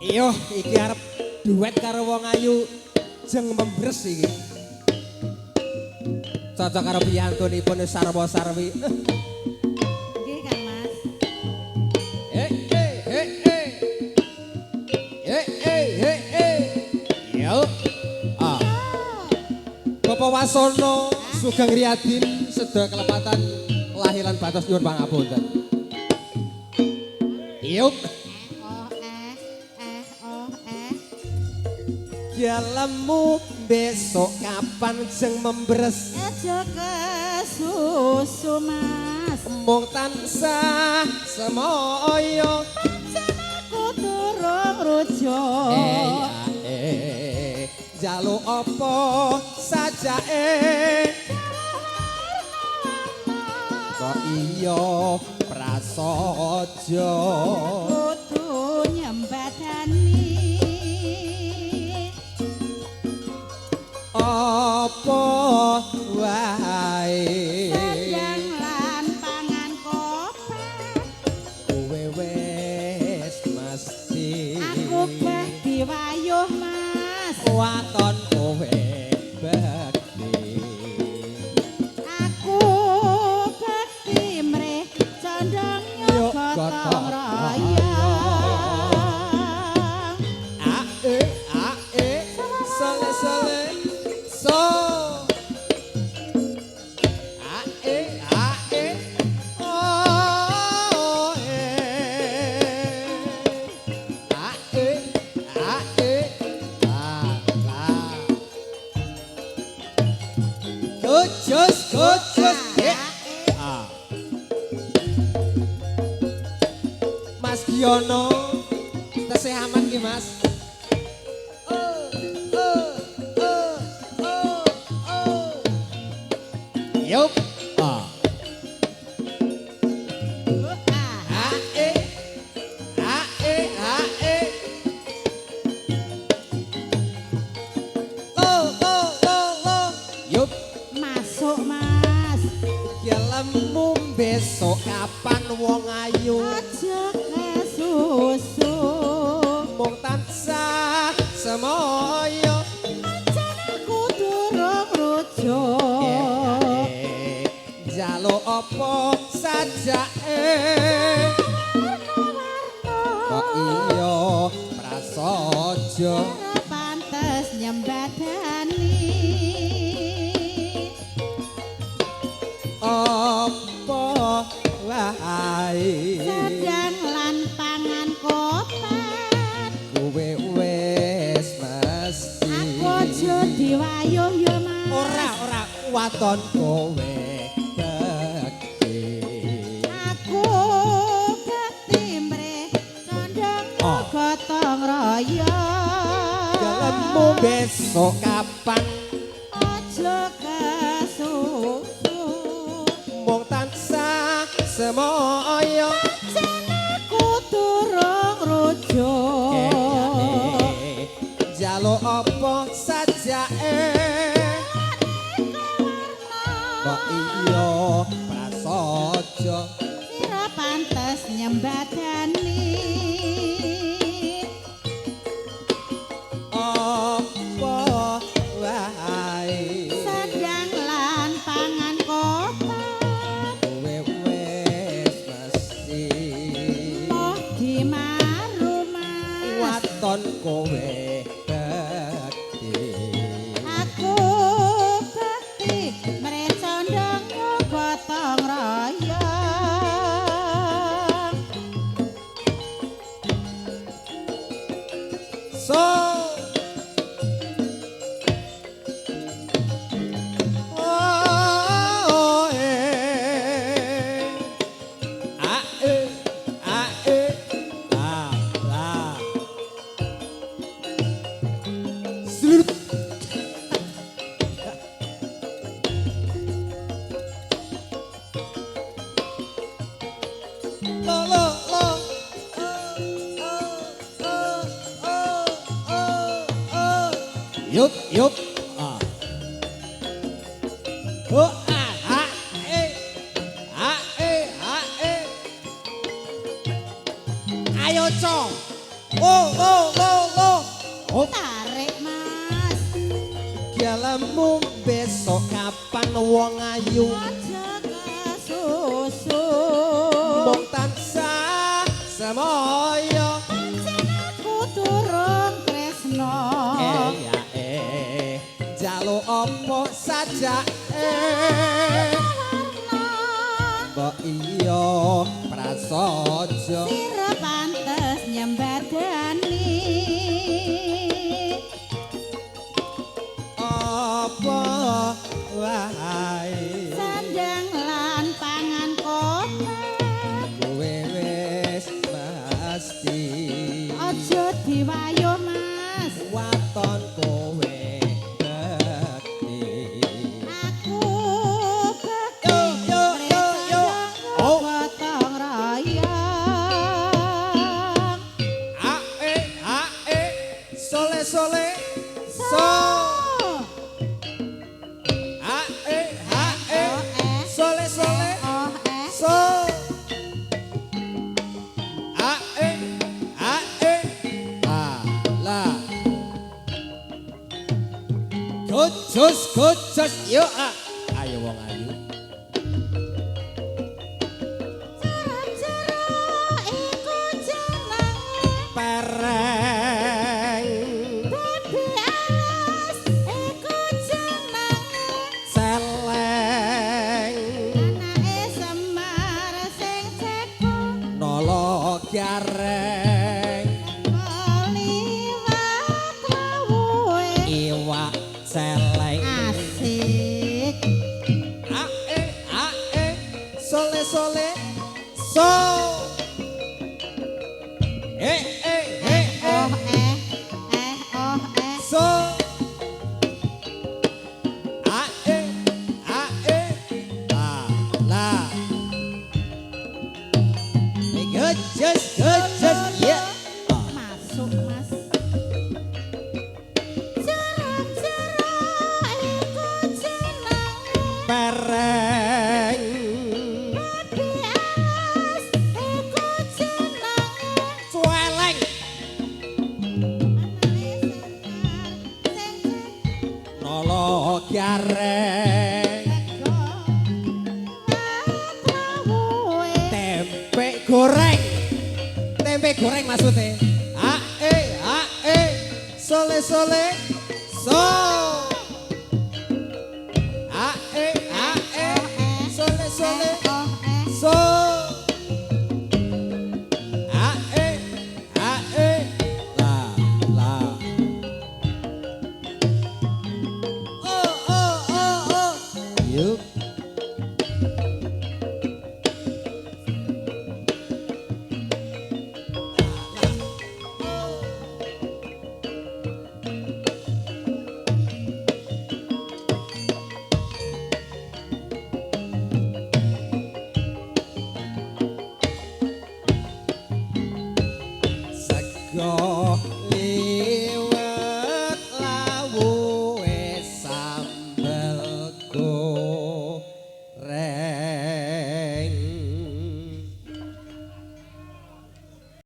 Iyo, iki arep duet karo wong ayu jeng membres iki. Cocok karo piyantunipun sarwa sarwi. Nggih, Kang Mas. Eh eh eh eh. Eh eh eh eh. Yo. Ah. Bapak Wasono Sugeng Riyadin sedaya kelepatan lahiran batos nyuwun pangapunten. Yuk. Oh eh eh oh eh. Gelemu besok kapan jeng membres? Aja kesusu, Mas. Mung tansah semoyo. Pancen aku durung rujuk. Eh jaluk apa sajake? Kok iya prasaja. Kudu nyembadani. Apa wae Sedang lan pangan kopat. Kowe wis mesti. Aku gah diwayuh, Mas. Waton kowe bekti. Aku bekti mrih condong Yo gotong gotong royong. A e a e sole sole so. A e a e o e. A e a e a la. Kocos kocos e a. Mas Giono tesih aman nggih Mas. Oh, oh, oh, oh, oh. Yup. A. A E A E A E. Lo lo lo lo. Yup. Masuk, Mas. Gelemu besok kapan wong ayu? Aja kesusu. Mung tansah semoyo. Pancen aku durung rujuk. Jaluk apa sajake? Kok iya prasaja. Ora pantes nyembadani. Apa wae? Sedang lan pangan kopat. Kowe wis mesti. Aku aja diwayuh ya, Mas. Ora ora waton kowe bekti. Aku bekti mrih condong Oh. gotong royong. Gelemu besok kapan? Aja kesusu. Mung tansah semoyo. Pancen aku durung rujuk. Jaluk apa sajake? Kok iya prasaja. Sira pantes nyembadani. Apa wae? Sedang lan pangan kopat. Kowe wis mesti. Moh dimaru, Mas. Waton kowe bekti. Aku bekti mrih condong gotong royong. So. Oh, eh. A e a e la la. Slurp. Lo lo lo. Oh, oh, oh, oh, oh. Yup, yup. Ah. Oh, a, a, e. A, e, a, e. Ayo, Cong. Oh oh oh oh. Oh Tarik, Mas. Gelemu besok kapan wong ayu? Aja kesusu. Mung tansah semoyo. Pancen aku durung tresno. Eh ya eh, jaluk apa saja Warna Mbok iya prasaja. Sira pantes nyembadani. Apa wae Sandang lan pangan kota. Kowe wis mesti. Aja diwayuh, Mas. Waton kowe bekti. Aku bekti. Yo yo yo yo. Oh. Gotong royong. A e a e sole sole so. A e a e sole sole Oh eh. so. A e a e la la. Gojos gojos yo a. Ayo wong ayu. Jeruk iku jenenge. Pereng. Babi alas iku jenenge. Celeng. Anake Semar sing cepu. Nolo gareng. Keliwat lawuhe. Iwak celeng. Asik. A e sole sole so. E e e e Oh eh eh oh eh. so. A e la la. Gejos gejos ya. Masuk, Mas. Jeruk-jeruk iku jenenge. Pereng. Babi alas iku jenenge. Cueleng. Anake Semar sing cepu. Nolo gareng. Tempe goreng. Tempe goreng maksudnya. A e sole sole so. A e sole sole so. A e la la. Oh oh oh oh. Yuk. Sego